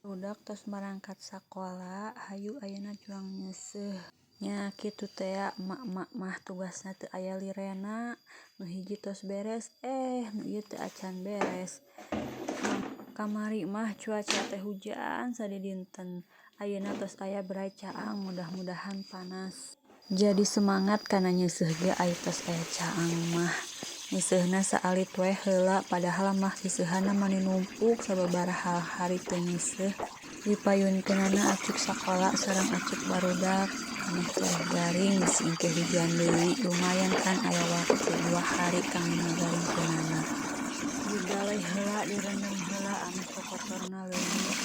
Budak tos marangkat sakola, hayu ayeuna cuang nyeuseuh. Nya kitu tea emak-emak mah tugasna teu aya lirena. Nu hiji tos beres, nu ieu teu acan beres. Kamari mah cuaca teh hujan sadidinten. Ayeuna tos aya berai caang, mudah-mudahan panas. Jadi semangat kana nyeuseuh ge ai tos aya caang mah. Nyeuseuhna saalit we heula padahal mah seuseuhanna mani numpuk sababaraha hari teu nyeuseuh. Dipayunkeunana acuk sakola sareng acuk barudak ameh tereh garing bisi engke hujan deui lumayan kan aya waktu 2 hari kangge ngagaringkeunana. Digaleh heula direndem heula ameh kokotorna leungit.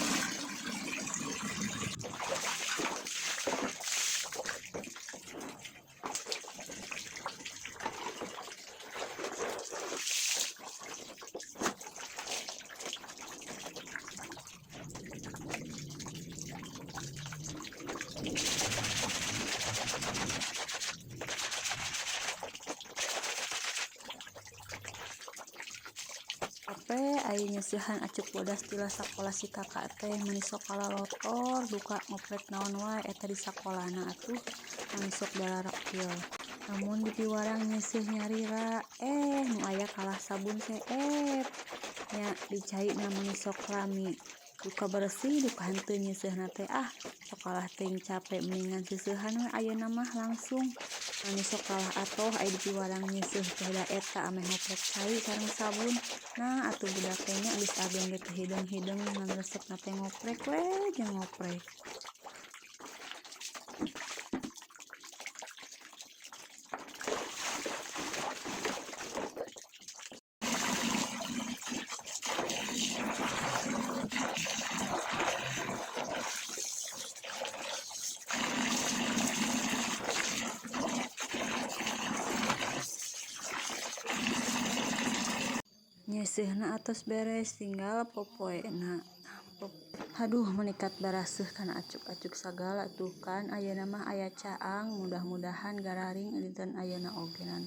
Capek ai nyeusehan acuk bodas ti sakola si kakak teh mani sok kalalotor duka ngoprek naon wae eta di sakolana atuh mani sok dararekil. Lamun dipiwarang nyeuseuh nyalira nu aya kalah sabun seep nya dicaina mani sok lami. Duka bersih duka henteu nyeuseuhna teh ah sok kalah teuing cape mendingan seuseuhan we ayeuna mah langsung. Mani sok kalah atoh ai dipiwarang nyeuseuh teh da eta ameh ngoprek cai sareng sabun. Nah atuh budak teh nya geus ageung ge teu hideung-hideung ngan resepna teh ngoprek we jeung ngoprek. Nyeuseuhna atos beres tinggal popoena. Haduh menikat baraseuh kana acuk-acuk sagala tuh kan ayeuna mah aya caang mudah-mudahan gararing dinten ayeuna ogenan.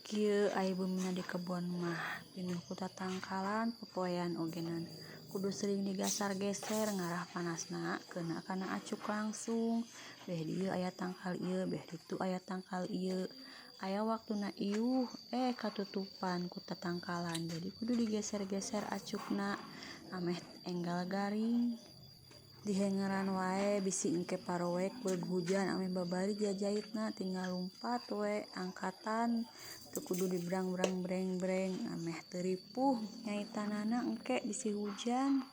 Kieu ai bumina di kebon mah pinuh ku tatangkalan popoean ogenan. Kudu sering digasar-geser ngarah panasna keuna kana acuk langsung. Beh dieu aya tangkal ieu, beh ditu aya tangkal ieu. Aya waktuna iuh katutupan ku tatangkalan jadi kudu digeser-geser acukna ameh enggal garing. Dihengeran wae bisi engke parowek beug hujan ameh babari jajaitna tinggal lumpat we angkatan teu kudu dibrang-brang breng-breng ameh teu ripuh nyaitanana engke bisi hujan.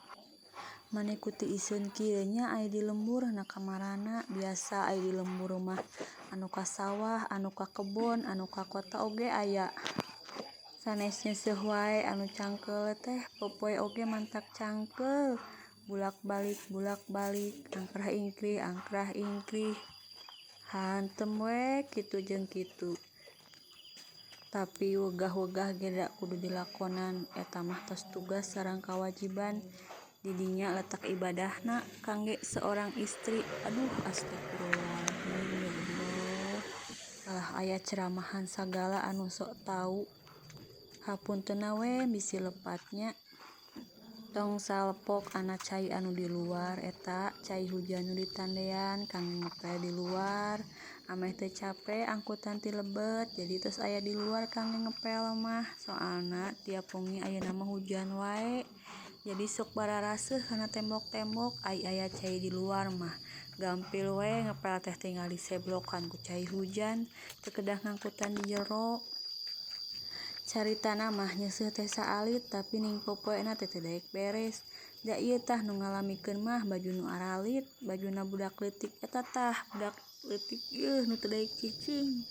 Mani ku tiiseun kieu nya ai di lembur na kamarana biasa ai di lembur mah anu ka sawah, anu ka kebon, anu ka kota oge aya. Sanes nyeuseuh wae anu cangkeul teh popoe oge mantak cangkeul. Bulak-balik bulak-balik angkrah ingkrih angkrah ingkrih. Hantem we kitu jeung kitu. Tapi wegah-wegah ge da kudu dilakonan eta mah tos tugas sareng kawajiban. Didinya letak ibadahna kangge seorang istri. Aduh astagfirullahaladzim ya Allah. Kalah aya ceramahan sagala anu sok tau. Hapuntenna we bisi lepatnya. Tong salpok ana cai anu di luar eta cai hujan nu ditandean kangge ngepel di luar. Ameh teu cape angkutan ti lebet jadi tos aya di luar kangge ngepel mah. Soalna tiap wengi ayeuna mah hujan wae. Jadi sok bararaseuh kana tembok-tembok ai aya cai di luar mah. Gampil we ngepel teh tinggal diseblokan ku cai hujan teu kedah ngangkutan di jero. Caritana mah nyeuseuh teh saalit tapi ning popoena teh teu daek beres. Da ieu tah nu ngalamikeun mah baju nu aralit, bajuna budak leutik eta tah budak leutik ieu nu teu daek cicing.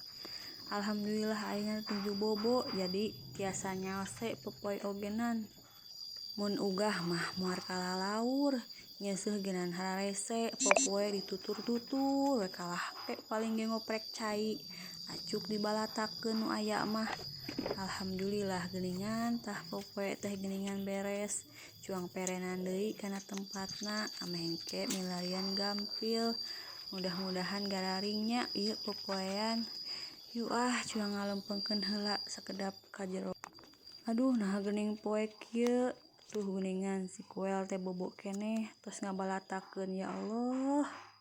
Alhamdulillah ayeuna nuju bobo jadi tiasa nyalse popoe ogenan. Mun ugah mah moal kalalaur, nyeuseuh genan hararese popoe ditutur-tutur we kalah ke paling ge ngoprek cai. Acuk dibalatakeun nu aya mah. Alhamdulillah geuningan tah popoe teh geuningan beres. Cuang perenan deui kana tempatna ameh engke milarian gampil. Mudah-mudahan gararingnya ieu popoean. Yu ah cuang ngalempengkeun heula sakedap ka jero. Aduh naha geuning poek kieu. Tuh geuningan si Kuel teh bobo keneh tos ngabalatakeun, ya Allah.